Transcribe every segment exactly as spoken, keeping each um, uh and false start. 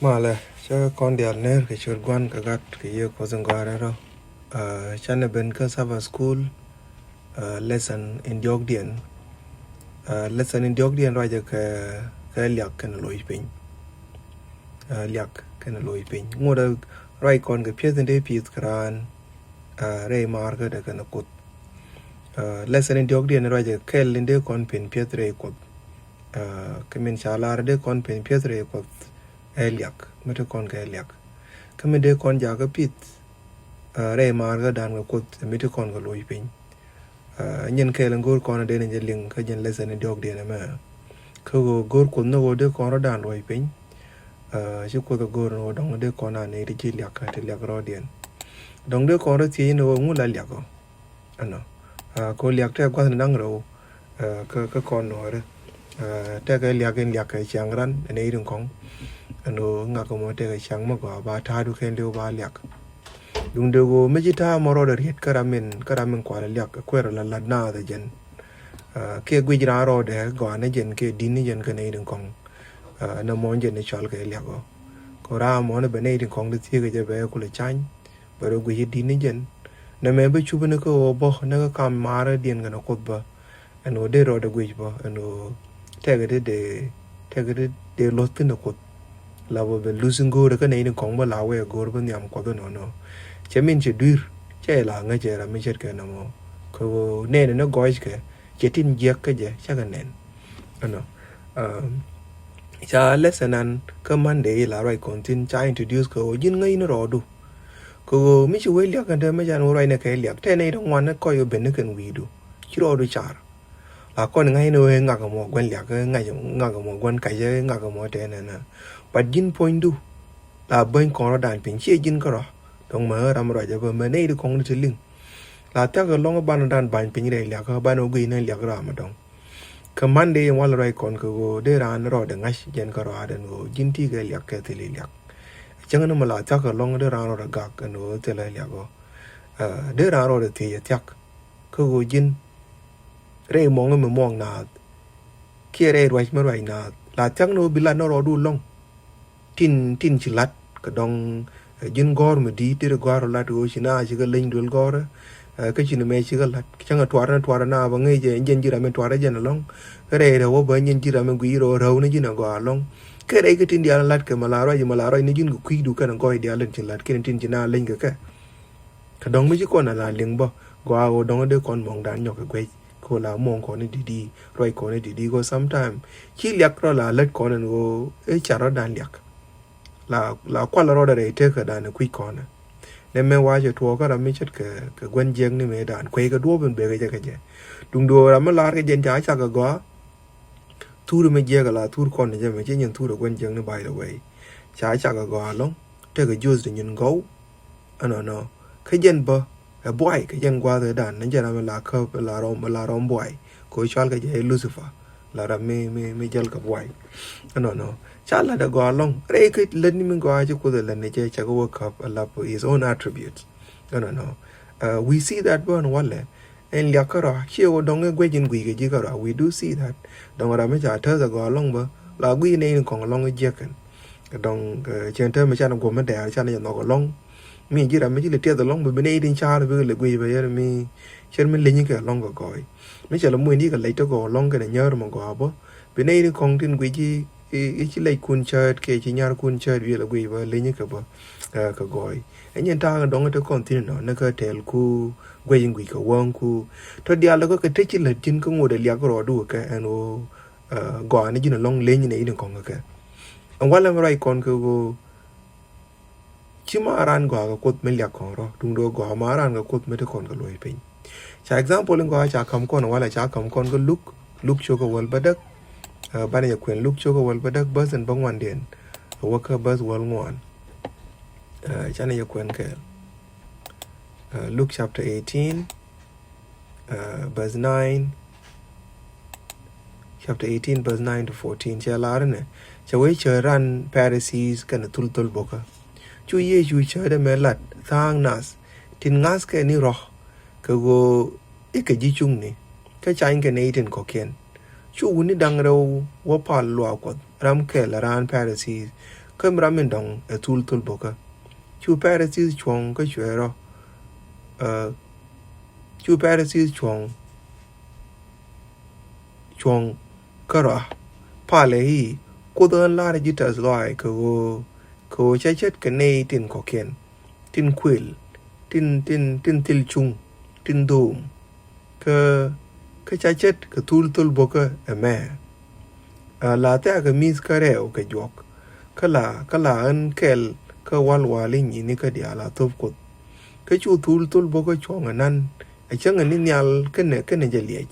Malɛ, cä kɔn diaal ner kɛ ciöt Gua̱n kɛ Gat kɛ Yiëë Kuɔth in gɔaa rɛl rɔ. Aa, canɛ ben kä Sabbath School, aa, lesson in diɔ̱ɔ̱kdiɛn. Aa, lesson in diɔ̱ɔ̱kdiɛn ruacɛ kɛ, kɛ liak kɛnɛ loc piny. Aa, liak kɛnɛ loc piny. Ŋot ruac kɔn kɛ pieth in dee pi̱th kɛ raan, aa, rɛy maarkä dee kɛnɛ Kuoth. Aa, lesson in diɔ̱ɔ̱kdiɛn ruacɛ kɛl in dee kɔn pen pieth rɛy Kuɔth. Aa, kɛ min ca lar dee kɔn pen pieth rɛy Kuɔth ɛ liak, mi te kɔn kɛ liak. Kä mi dee kɔn jakä pith, aa, rɛy maarkä dan kɛ Kuoth, mi te kɔn kɛ loc piny. Aa, nyin kɛɛl in go̱o̱r kɔn dee ni jɛ liŋ kä jɛn lesson in diɔ̱ɔ̱kdiɛn ɛmɛ. Kä ɣöö go̱o̱r Kuoth ni ɣöö dee kɔn rɔ dan loc piny. Aa, ci Kuoth ɛ go̱o̱r ni ɣöö dɔ̱ŋ dee kɔn a nɛy ti ci liak, ti liak rɔɔdiɛn. Dɔ̱ŋ dee kɔn rɔ thiec ni ɣöö ŋu la liak ɔ. Ɛnɔ. Aa, kɛ ɣöö liak tɛk gua̱thni da̱ŋ rɛw, aa, kä, kä kɔn nuɔɔri. Aa, tɛkɛ liak in liak kɛ ciaŋ ran, ɛn nɛy tin kɔ̱ŋ. Ɛn ɣöö ŋak mɔ tɛkɛ ciaŋ mi gɔaa ba ta̱a̱du kɛn liw ba liak. Duŋdɛ ɣöö mi ci ta̱a̱ mɔ rɔɔdɛ riet kä ram min, kä ram min kualɛ liak, kuɛɛr la lat naath ɛ jɛn. Aa, kiɛ guic raan rɔɔdɛ gɔaa ni jɛn kiɛ di̱t ni jɛn kä nɛy tin kɔ̱ŋ. Aa, nɛ mɔ jɛn ni cɔal kɛ liak ɔ. Kɛ ɣöö ram mɔ ni bɛ nɛy tin kɔ̱ŋ ti thiek kɛ jɛ bɛ kulɛ cany. Bɛ rɔ guic i̱ di̱t ni jɛn. Nɛmɛ bä cup ni kä ɣöö bä ni kä kam maardiɛn kɛnɛ Kuoth bä. Ɛn ɣöö dee rɔɔdɛ guic bä ɛn ɣöö tɛkɛ ti dee, tɛkɛ ti dee luɔth thi̱n ɛ Kuoth. La bä bɛ luth in go̱o̱rɛ kä nɛy ni kɔ̱ŋ bä la wee go̱o̱r bä nhiam Kuɔth ɛnɔnɔ. Cɛ min cɛ dui̱r cɛ la ŋäcɛ ram mi ce̱tkɛ nɔmɔ. Kɛ ɣöö nɛɛnɛ ni gɔɔykɛ cɛ tin jiäk kä jɛ cakɛ nɛn. Ɛnɔ. Aa, ca lesson an kä Monday la ruac kɔn thi̱n ca introduce kɛ ɣöö ji̱n ŋäcni rɔɔdu. Kɛ ɣöö mi ci wee liak kɛn te mi can wä ruac ni kɛ liak te nɛy ti ŋuan ni kɔc ɣöö ben ni kɛn wi̱i̱du ci rɔɔdu car. La kɔn ŋa̱c ni wee ŋak mɔ gua̱n liak, ŋak, ŋak mɔ gua̱n kac, ŋak mɔ te nɛnɛ. But ji̱n puɔ̱nydu la bäny kɔn rɔ̱dan piny ciɛ ji̱n kärɔ̱. Dɔ̱ŋ mɛ ram ruac ɛ bä mɛ nɛy ti kɔŋ ti te liŋ. La thiak kɛ lɔ̱ŋ banɛ dan ba̱ny piny rɛy liak, banɛ wä guic ni liak ram dɔ̱ŋ. Kä Monday in walɛ ruac kɔn kɛ ɣöö dee raan rɔɔdɛ ŋa̱c jɛn kä rɔaadɛn ɣöö ji̱n ti kɛ liak kɛ thil i̱ liak. Cäŋ ni mɛ la thiak kɛ lɔ̱ŋ dee raan rɔɔdɛ gak ɛn ɣöö thilɛ liak ɣöö. Aa, dee raan rɔɔdɛ thiec ɛ thiak. Kä ɣöö ji̱n rɛy muɔ̱ŋ mi muɔ̱ŋ naath kiɛ rɛy ruac mi ruac naath la thiak ni ɣöö bi lat ni rɔɔdu lɔ̱ŋ. Tin, tin ci la̱t kɛ dɔ̱ŋ, ɛ, ji̱n gɔ̱r mi di̱i̱t ti ri gɔ̱r lat ɣöö ci na ci kɛ leny duel gɔ̱rä. Ɛ, kä ci ni mɛ ci kɛ la̱t cäŋ ɛ tuarä ni tuarä na bä ŋäc jɛ jɛn ji̱ ram mi tuarä jɛn ɛlɔ̱ŋ. Kä rɛy rɛw wä bä jɛn ji̱ ram mi gui̱i̱ rɛw rɛw ni ji̱n ɛ gɔaa ɛlɔ̱ŋ. Kä rɛy kä tin diaal lat kɛ mɛ la ruac mɛ la ruac ni ji̱n kɛ kui̱du kɛn ɛ gɔɔy diaal tin ci la̱t kɛn tin ci na leny kɛ kɛ. Kɛ dɔ̱ŋ mi ci kɔn a la liŋ bä gɔaa ɣöö dɔ̱ŋ dee kɔn muɔ̱ŋdan nyɔk kɛ guec. Kɛ ɣöö la muɔ̱ŋ kɔn i̱ di̱t i̱ ruac kɔn i̱ di̱t i̱ ɣöö sometime ci liak rɔ la lät kɔn ɛn ɣöö i̱ car rɔ̱dan liak. La, la kual rɔɔdɛ rɛy tekädan ɛ kui̱c kɔn ɛ. Nɛ mɛ wa̱cɛ tuɔɔkä ram mi ce̱tkɛ, kɛ gua̱n jiäkni mëëdan kueykɛ duɔ̱ɔ̱p in bekɛ jɛ kɛ jɛ. Duŋdu ɣöö ram mi la̱r kɛ jɛn ca cak kɛ gɔaa. Thur mi jiɛk ala thur kɔn ni jɛ mɛ ci nyin thur ɛ gua̱n jiäkni, by the way. Ca cak ɛ gɔaa ɛlɔ̱ŋ tekɛ juth ti nyin gɔw. Ɛnɔnɔ kä jɛn bä ɛ buay kɛ jɛn gua̱a̱th ɛ dan ni jɛn ram mi la käp la rɔm, la rɔm buay. Kɛ ɣöö cɔal kɛ jɛ ɛ Lucifer, la ram mi, mi, mi jäl kɛ buay. Ɛnɔnɔ ca la̱t ɛ gɔaa ɛlɔ̱ŋ rɛy kä lät ni mi gɔaa ci Kuoth ɛ lät ni jɛ cɛ kɛ wä käp ɛ lap his own attributes. Ɛnɔnɔ, uh, we see that bä ɛn walɛ. Ɛn liak kärɔa ciɛ wä dɔŋ ɛ guec in guic kɛ ji̱ kärɔa. We do see that. Dɔŋ ram mi ca täth ɛ gɔaa ɛlɔ̱ŋ bä la guic nɛy in kɔŋ ɛlɔ̱ŋ ɛ jiäk kɛn. Kɛ dɔŋ, eh, cɛn täämɛ canɛ guɔ̱m mi dɛɛr canɛ jɛ nhɔk ɛlɔ̱ŋ. Mi ji̱ ram mi ci lɛ tiɛth ɛlɔ̱ŋ bɛ bi nɛy tin ca̱a̱r bikɛ lɛ guic bɛ yɛr mi cɛr mi leny kɛ ɛlɔ̱ŋ kɛ gɔɔy. Mi cɛ lɛ muc ni kɛ lɛc tɔ gɔɔ ɛlɔ̱ŋ kɛnɛ nyäär mɛ gɔaa bä. Bi nɛy tin kɔŋ tin guic i̱, i̱, i̱ ci lɛckun cäätdɛ kiɛ ci nyarkun cäätdɛ bi lɛ guic bä leny kɛ bä, eh, kɛ gɔɔy. Ɛn yɛn ta̱a̱ kɛ dɔ̱ŋ te kɔn thi̱n nɔ ni kä tɛlku guic in guic kɛ wäŋku. Tɔ diaal kɛ kɛ te ci lät ji̱n kä ŋot ɛ liak rɔɔdu kɛ ɛn ɣöö, eh, gɔaa ni ji̱n ɛlɔ̱ŋ leny ni in kɔŋ kɛ kɛ. Ɛn walɛ mi ruac kɔn kɛ ɣöö ci ma ran gɔaa kɛ Kuoth mi liak kɔn rɔ, duŋdu gɔaa ma ran kɛ Kuoth mi te kɔn kɛ luɔc piny. Ca example in gɔaa ca ka̱m kɔn walɛ ca ka̱m kɔn kɛ Luk, Luk cio̱k kɛ wäl bädäk. Eh, banɛ jɛ kuɛn Luk cio̱k kɛ wäl bädäk bäth in bä ŋuandiɛn. Wä kä bäth wäl ŋuan. Eh, canɛ jɛ kuɛn kɛɛl. Eh, Luke chapter eighteen. Uh, verse nine, chapter eighteen, verse nine to fourteen, cɛ lar inɛ, cɛ wee cäät ran Pharisees kɛnɛ thul thol bokä. Cu Yecu cäätdɛ mɛ lat tha̱a̱ŋ nath tin ŋa̱thkɛ ni rɔ̱ kɛ ɣöö i̱ kɛ ji̱ cuŋni kä canykɛ nɛy tin kɔ̱kiɛn. Cu wutni da̱ŋ rɛw wä pal luaak Kuɔth ram kɛl ɛ raan Pharisees Kä mi ram min dɔ̱ŋ ɛ thul thol bokä. Cu Pharisees cuɔ̱ŋ kä cuɛ rɔ. Ɛ, cu Pharisees cuɔ̱ŋ, cuɔ̱ŋ kä rɔ. Palɛ i̱, Kuoth ɣän la̱rä ji̱ tɛth lɔaac kɛ ɣöö, kɛ ɣöö ca ce̱tkɛ nɛy tin kɔ̱kiɛn, tin kuël, tin, tin, tin thil cuŋ, tin dho̱o̱m. Kä, kä ca ce̱tkɛ thul thol bokä ɛmɛ. Ɛ, la thɛɛkɛ mi̱th kä rɛw kɛ juɔk. Kä la, kä la ɣän kɛl kä wal wal i̱ nyi̱ni kä diaal a thop Kuoth. Kä cu thul thol bokä cuɔ̱ŋ ɛnan, ɛ cäŋɛ ni nhial kɛnɛ, kɛnɛ jɛ liɛc.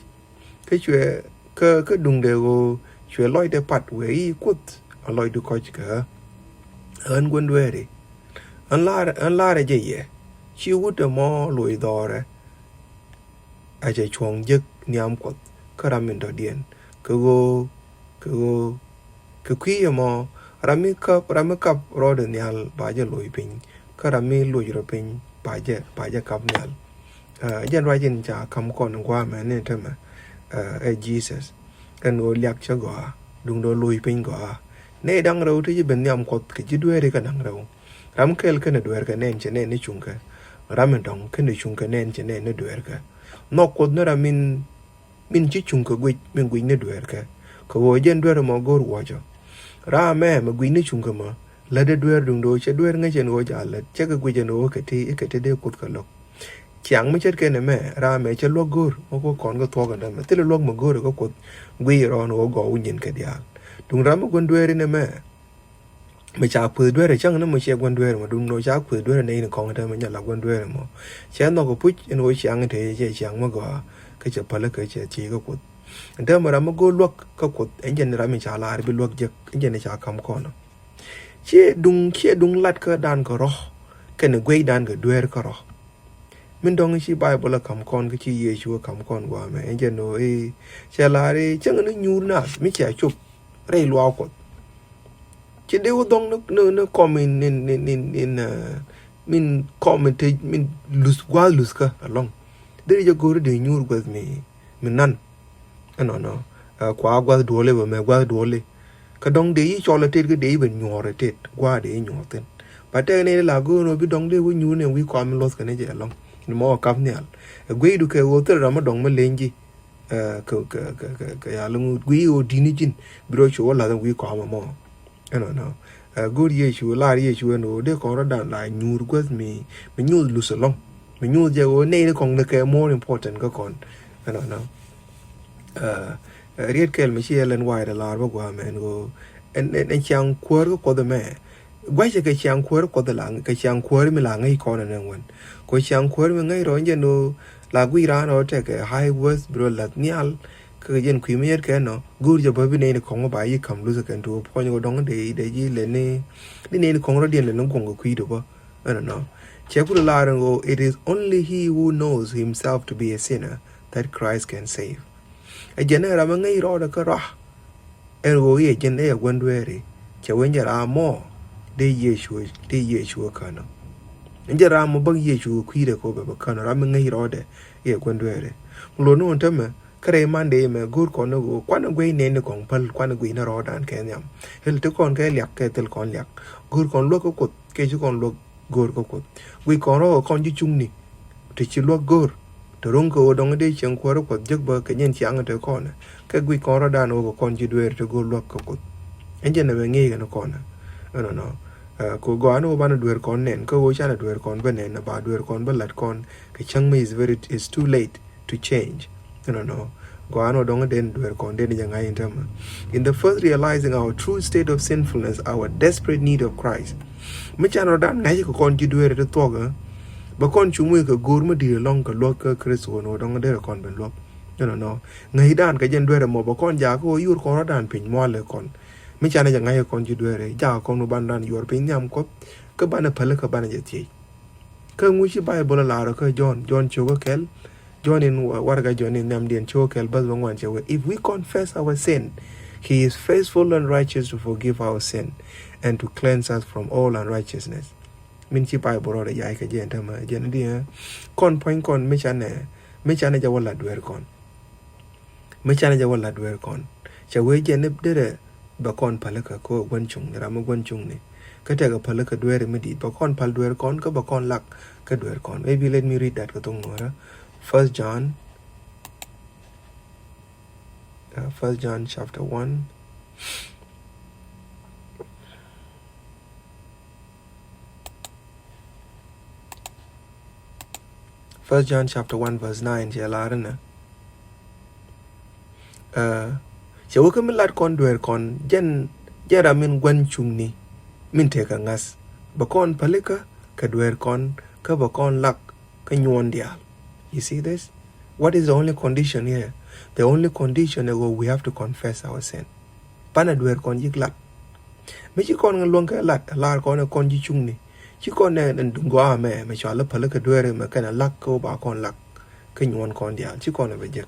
Kä cuɛ, kä, kä duŋdɛ ɣöö cuɛ lɔcdɛ pat wëë i̱ Kuoth a lɔcdu kɔ̱c kɛ ɣä. Ɣän gua̱n dueeri. Ɣän la̱r, ɣän la̱rä jɛ yɛ. Ci wut ɛmɔ loc dhɔrɛ. A cɛ cuɔ̱ŋ jek nhiam Kuɔth kä ram min dɔ̱diɛn. Kɛ ɣöö, kɛ ɣöö, kɛ kui̱ ɛmɔ, ram mi kap, ram mi kap rɔɔdɛ nhial ba jɛ loc piny. Kä ram mi loc rɔ piny ba jɛ, ba jɛ kap nhial. Ɛ, jɛn ruac in ca ka̱m kɔn in gua̱a̱mɛ ni tɛmɛ, ɛ, ɛ Jesus. Ɛn ɣöö liak cä gɔaa, duŋdɛ loc piny gɔaa. Nɛy da̱ŋ rɛw ti ji̱ ben nhiam Kuɔth kɛ ji̱ dueeri kɛ da̱ŋ rɛw. Ram kɛl kɛnɛ dueerkɛ nɛn cɛ nɛn ni cuŋkɛ. Ram in dɔ̱ŋ kɛnɛ cuŋkɛ nɛn cɛ nɛn ni dueerkɛ. Nhɔk Kuoth ni ram min, min ci cuŋkɛ guic, min guic ni dueerkɛ. Kɛ ɣöö jɛn dueer ɛmɔ go̱o̱r wuɔcɔ. Ram ɛmɛ mi guic ni cuŋkɛ mɔ, lätdɛ dueer duŋdɛ ɣöö cɛ dueer ŋäc ɛn ɣöö ca lät, cɛ kɛ guic ɛn ɣöö kɛ ti, kɛ ti dee Kuoth kɛ lo̱k. Ciaŋ mi ce̱tkɛ nɛmɛ, ram ɛ cɛ luäk go̱o̱r, mɔ kɔ kɔn kɛ thuɔ̱k ɛn dämɛ. Thilɛ luäk mi go̱o̱r kɛ Kuoth, guic rɔɔn ɣöö gɔw nyin kɛ diaal. Duŋ ram mi gua̱n dueeri nɛmɛ, mi ca kueth dueerɛ cäŋ ni mɔ ciɛ gua̱n dueerɛ mɔ, duŋ ni ca kueth dueerɛ nɛy ni kɔŋ tɛmɛ nyɛ la gua̱n dueerɛ mɔ. Cɛ nhɔk kɛ puc ɛn ɣöö ciaŋ te cɛ ciaŋ mi gɔaa, kä cɛ päl kä cɛ thiec kä Kuoth. Ɛn tɛmɛ ram mi go̱o̱r luäk kä Kuoth, ɛn jɛn ram mi ca laar bi luäk jek, ɛn jɛn ca ka̱m kɔn. Ciɛ duŋ, ciɛ duŋ lat kä dan kä rɔ, kɛnɛ guic dan kä dueer kä rɔ. Min dɔ̱ŋ ci Baibol ɛ ka̱m kɔn kä ci Yecu ɛ ka̱m kɔn gua̱a̱mɛ, ɛn jɛn ɣöö i̱, cɛ laar i̱ cäŋ ni nyuur naath mi cia cop rɛy luaak Kuɔth. Ci dee wä dhɔŋ ni, ni, ni kɔm in, in, in, in, in, ɛ, min kɔm in te, min luth, gua̱a̱th luthkä ɛlɔ̱ŋ. Deri jɛ go̱ri dee nyuur gua̱th mi, mi nan. Ɛnɔnɔ, ɛ, kua gua̱th duɔli bä mɛ gua̱th duɔli. Kä dɔ̱ŋ dee yi cɔl ɛ tet kä dee yi ben nyuɔr ɛ tet, gua̱a̱ dee yi nyuɔr thin. Ba tɛk ni la go̱o̱r ɔ bi dɔ̱ŋ dee wä nyuur ni wi̱i̱ kɔam mi luɔth kɛn jɛ ɛlɔ̱ŋ. Ni mɔ ɛ kap nhial. Ɛ guic du kɛ ɣöö thil ram mi dɔ̱ŋ mi leny ji̱. Ɛ, kɛ, kɛ, kɛ, kɛ, kɛ yal ŋut guic ɣöö di̱t ni ji̱n. Bi rɔ cu wä lath wi̱i̱ kɔam ɛmɔ. Ɛnɔnɔ. Ɛ, go̱o̱r Yecu, lar Yecu ɛn ɣöö dee kɔn rɔ̱dan la nyuur guäth mi, mi nyuuth luth ɛlɔ̱ŋ. Mi nyuuth jɛ ɣöö nɛy ni kɔn ni kɛ more important kä kɔn. Ɛnɔnɔ. Ɛ, ɛ, riet kɛl mi ci Ellen White ɛ lar bä gua̱a̱mɛ ɛn ɣöö ɛn, ɛn, ɛn ciaŋ kuäär kä Kuɔth ɛmɛ. Gua̱cɛ kɛ ciaŋ kuäär Kuɔth la, kɛ ciaŋ kuäär mi la ŋäc kɔn ɛn ɛn wän. Kɛ ciaŋ kuäär mi ŋäc rɔ jɛn ɣöö la guic raan rɔ tekɛ high worth bi rɔ lath nhial. Kä kɛ jɛn kui̱ mi yɛt kɛ nɔ, go̱o̱r jɛ bä bi nɛy ni kɔŋ ba yi ka̱m luth kɛn tuɔ puɔ̱ny kɛ dɔ̱ŋ dee, dee ji̱ lɛ ni, ni nɛy ni kɔŋ rɔ diɛn lɛ ni guɔ̱ŋ kɛ kui̱du bä. Ɛnɔnɔ. Cɛ kulɛ lar ɛn ɣöö, it is only he who knows himself to be a sinner that Christ can save. Ɛ jɛn ɛ ram ɛ ŋäc rɔɔdɛ kä rɔa. Ɛn ɣöö i̱ ɛ jɛn ɛ yɛ gua̱n dueeri. Cɛ wen jɛ ram mɔ. Dee Yecu, dee Yecu ɛ känɔ. Ɛn jɛ ram mɔ bäk Yecu ɛ kui̱dɛ kɛ ɣöö bɛ bɛ känɔ. Ram ɛ ŋäc rɔɔdɛ ɛ yɛ gua̱n dueeri. Ŋu lo̱r ni ɣän tämɛ. Kä rɛy Monday mɛ go̱o̱r kɔn ni ɣöö kuanɛ guic nɛn ni kɔn päl, kuanɛ guic ni rɔɔdan kɛ nhiam. Thil ti kɔn kɛ liak kɛ thil kɔn liak. Go̱o̱r kɔn luäk kä Kuoth kɛ ci kɔn luäk go̱o̱r kä Kuoth. Guic kɔn rɔ kɔn ji̱ cuŋni. Ti ci luäk go̱o̱r. Ti ro̱ŋ kɛ ɣöö dɔ̱ŋ dee cieŋ kuäärä Kuɔth jek bä kɛ nyɛn ciaŋ te kɔn. Kɛ guic kɔn rɔɔdan ɣöö kɛ kɔn ji̱ dueer ti go̱o̱r luäk kä Kuoth. Ɛn jɛn ɛmɛ ŋi̱i̱c kɛn kɔn. Ɛnɔnɔ. Ɛ, kɛ gɔaa ni ɣöö banɛ dueer kɔn nɛn, kä ɣöö canɛ dueer kɔn bä nɛn, ba dueer kɔn bä la̱t kɔn. Kɛ cäŋ mi is very, it's too late to change. Ɛnɔnɔ. Gɔaa ni ɣöö dɔ̱ŋ den dueer kɔn den jɛ ŋa̱c in tämɛ. In the first realizing our true state of sinfulness, our desperate need of Christ. Mi can rɔ̱dan ŋa̱c kɛ kɔn ji̱ dueer ti thuɔ̱k, ɛ, bɛ kɔn cu muc kɛ go̱o̱r mi di̱i̱t ɛlɔ̱ŋ kɛ luäk kä Kritho ni ɣöö dɔ̱ŋ derɛ kɔn ben luäk. Ɛnɔnɔ. Ŋäcdan kɛ jɛn dueer ɛmɔ bɛ kɔn jakä ɣöö yur kɔn rɔ̱dan piny mual ɛ kɔn. Mi can jɛ ŋa̱c kɛ kɔn ji̱ dueer, jakä kɔn wä banɛ dan yuɔr piny nhiam Kuɔth. Kä banɛ päl kä banɛ jɛ thiec. Kä ŋu ci Baibol ɛ lar kä Jɔ̱ɔ̱n, Jɔ̱ɔ̱n cio̱kä kɛl, Jɔ̱ɔ̱n in wa-, warɛgak Jɔ̱ɔ̱n in nhiamdiɛn cio̱kä kɛl bäth bä ŋuan cɛ wee, "If we confess our sin, he is faithful and righteous to forgive our sin and to cleanse us from all unrighteousness." Min ci Baibol rɔɔdɛ jay kɛ jɛn tämɛ, jɛn di, ɛ, kɔn puɔ̱ny kɔn mi canɛ, mi canɛ jɛ wä la dueer kɔn. Mi canɛ jɛ wä la dueer kɔn. Cɛ wee jɛn ni derɛ bɛ kɔn päl kä kɛ ɣöö gua̱n cuŋni, ram mi gua̱n cuŋni. Kä tekɛ päli kɛ dueeri mi di̱i̱t, bɛ kɔn päl dueeri kɔn, kä bɛ kɔn lak kä dueeri kɔn. Maybe let me read that kɛ thuŋ Nuäärä. First John, uh, First John chapter one. First John chapter one verse nine cɛ lar inɛ. Uh, cɛ wä kä mi lat kɔn dueeri kɔn, jɛn, jɛn ram min gua̱n cuŋni min tekɛ ŋa̱th, bɛ kɔn päli kä kɛ dueeri kɔn, kä bɛ kɔn lak kä nyuɔn diaal. You see this? What is the only condition here? The only condition is we have to confess our sin. Banɛ dueeri kɔn ji̱ lat. Mi ci kɔn ŋä luäŋ kɛ lat, lar kɔn ɛ kɔn ji̱ cuŋni. Ci kɔn ɛ, ɛ duŋ gɔaa mɛ, mɛ cɔal ɛ päli kɛ dueeri mɛ kɛnɛ lak kä ba kɔn lak kä nyuɔn kɔn diaal. Ci kɔn ɛ bɛ jek.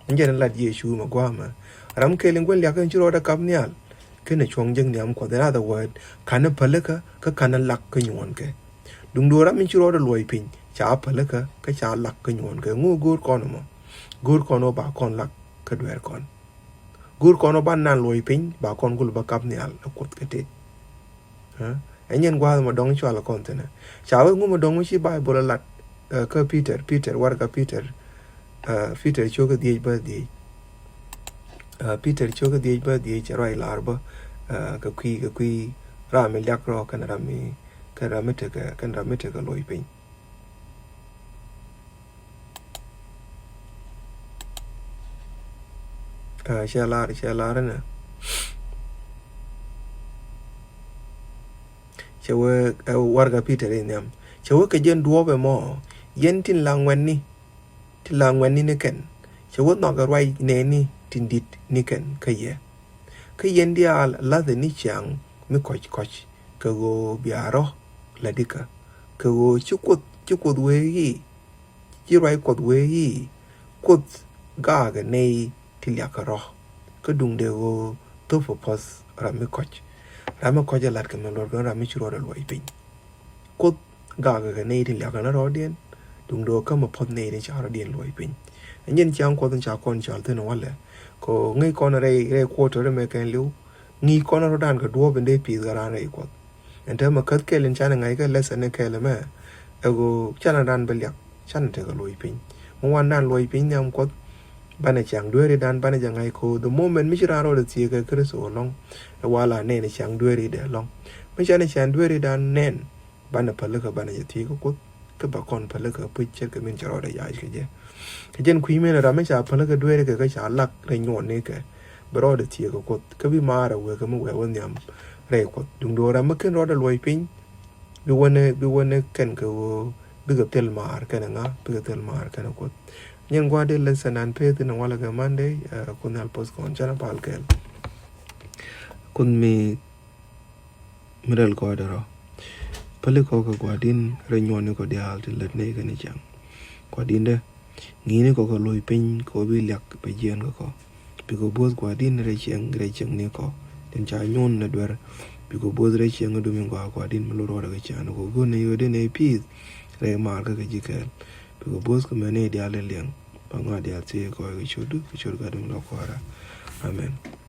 Ni jɛn lat Yecu mɛ gɔaa mɛ. Ram kɛl in gua̱n liak in ci rɔɔdɛ kap nhial. Kɛnɛ cuɔ̱ŋ jek nhiam Kuɔth. In other word, kanɛ päli kä, kä kanɛ lak kä nyuɔn kɛ. Duŋdu ram in ci rɔɔdɛ luɔi piny, ca päli kä, kä ca lak kä nyuɔn kɛ. Ŋu go̱o̱r kɔn mɔ? Go̱o̱r kɔn wä ba kɔn lak kä dueeri kɔn. Go̱o̱r kɔn wä ba nan luɔi piny, ba kɔn gul ba kap nhial ɛ Kuoth kɛ tet. Ɛ nyɛn gua̱a̱th mɔ dɔŋ cual kɔn thinɛ. Ca wee ŋu mɔ dɔŋ mi ci Baibol ɛ lat, eh, kä Peter, Peter, warɛga Peter, eh, Peter cio̱kä dhieec bä dhieec. Eh, Peter cio̱kä dhieec bä dhieec cɛ ruac lar bä, eh, kɛ kui̱, kɛ kui̱ ram mi liak rɔ kɛnɛ ram mi, kɛnɛ ram mi tekɛ, kɛnɛ ram mi tekɛ luɔi piny. Ah, cɛ lar, cɛ lar inɛ. Cɛ wee, eh, warɛga Peter in nhiam. Cɛ wee kɛ jɛn duɔ̱ɔ̱p ɛmɔ, yɛn tin la ŋuɛ̈tni, tin la ŋuɛ̈tni ni kɛn. Cɛ wee nhɔakɛ ruac nɛɛni tin di̱t ni kɛn kä yɛ. Kä yɛn diaal la̱thɛ ni ciaŋ mi kɔc kɔc, kɛ ɣöö bia rɔ̱ la̱t ikä. Kɛ ɣöö ci Kuoth, ci Kuoth wee i̱, ci ruac Kuɔth wee i̱, Kuoth gaakɛ nɛy ti liakɛ rɔ. Kä duŋdɛ ɣöö thop ɛ puɔ̱th ram mi kɔc. Ram mi kɔc ɛ la̱t kɛ mi luɔt kɛ ram mi ci rɔɔdɛ luɔi piny. Kuoth gaakɛ kɛ nɛy ti liakɛ ni rɔɔdiɛn. Duŋdɛ ɣöö kä mi puɔ̱th nɛy ti ca rɔɔdiɛn luɔi piny. Ɛ nyɛn ciaŋ Kuɔth in ca kɔn cɔal thi̱n walɛ. Kɛ ɣöö ŋäc kɔn rɛy, rɛy quarter mɛ kɛn li̱w. Ŋi̱i̱c kɔn rɔ̱dan kɛ duɔ̱ɔ̱p in dee pi̱i̱th kɛ raan rɛy Kuɔth. Ɛn täämɛ käth kɛl in canɛ ŋa̱c kɛ lesson ni kɛl ɛmɛ. Ɛ ɣöö canɛ raan bɛ liak, canɛ tekɛ luɔi piny. Mi wandan luɔi piny nhiam Kuɔth, banɛ ciaŋ dueeridan, banɛ jɛ ŋa̱c kɛ ɣöö the moment mi ci raan rɔɔdɛ thieek kɛ Kritho ɛlɔ̱ŋ, ɛ wala nɛn ciaŋ dueeridɛ ɛlɔ̱ŋ. Mi canɛ ciaŋ dueeridan nɛn, banɛ pälikä, banɛ jɛ thieek kä Kuoth. Kä ba kɔn pälikä puc ce̱tkɛ min cɛ rɔɔdɛ yac kɛ jɛ. Kɛ jɛn kui̱ min ram mi ca pälikä dueeri kɛ, kä ca lak rɛy nyuɔɔni kɛ, bi rɔɔdɛ thieek kɛ Kuoth, kä bi maarɛ wëë kɛ mi wëë wä nhiam rɛy Kuɔth. Duŋdu ram mi ken rɔɔdɛ luɔi piny, bi wä ni, bi wä ni kɛn kɛ ɣöö bikɛ thil maar kɛnɛ ŋa, bikɛ thil maar kɛnɛ Kuoth. Nyɛn gua̱a̱r dee lesson an peth in walɛ kɛ Monday, eh, Kuoth Nhial puɔth kɔn, canɛ pal kɛɛl. Kuoth mi mi rɛl kɔɔdɛ rɔ. Päli kɔ kɛ Gua̱di̱n rɛy nyuɔɔni kɔ diaal ti lät nɛy kɛnɛ ciaŋ. Gua̱di̱n dɛ, ŋi̱i̱ni kɔ kɛ lo̱c piny kɔ bi liak bɛ jiɛɛn kɛ kɔ. Bikɔ bo̱o̱th Gua̱di̱n rɛy ciɛŋ, rɛy ciɛŋni kɔ tin ca nyuɔn nɛ duer. Bikɔ bo̱o̱th rɛy ciɛŋ dumi gɔaa Gua̱di̱n mi lo̱r rɔɔdɛ kɛ ciaŋ kɔ go̱n nɛ yio̱dɛ nɛ pi̱i̱th rɛy maar kä kɛ ji̱ kɛɛl. Bikɔ bo̱o̱th kɛ mɛ nɛy diaal in liɛŋ. Ba ŋɔaa diaal thiec kɔɔy kɛ ciötdu kɛ ciöt Gatdu mi lɔ kuäärä. Amen.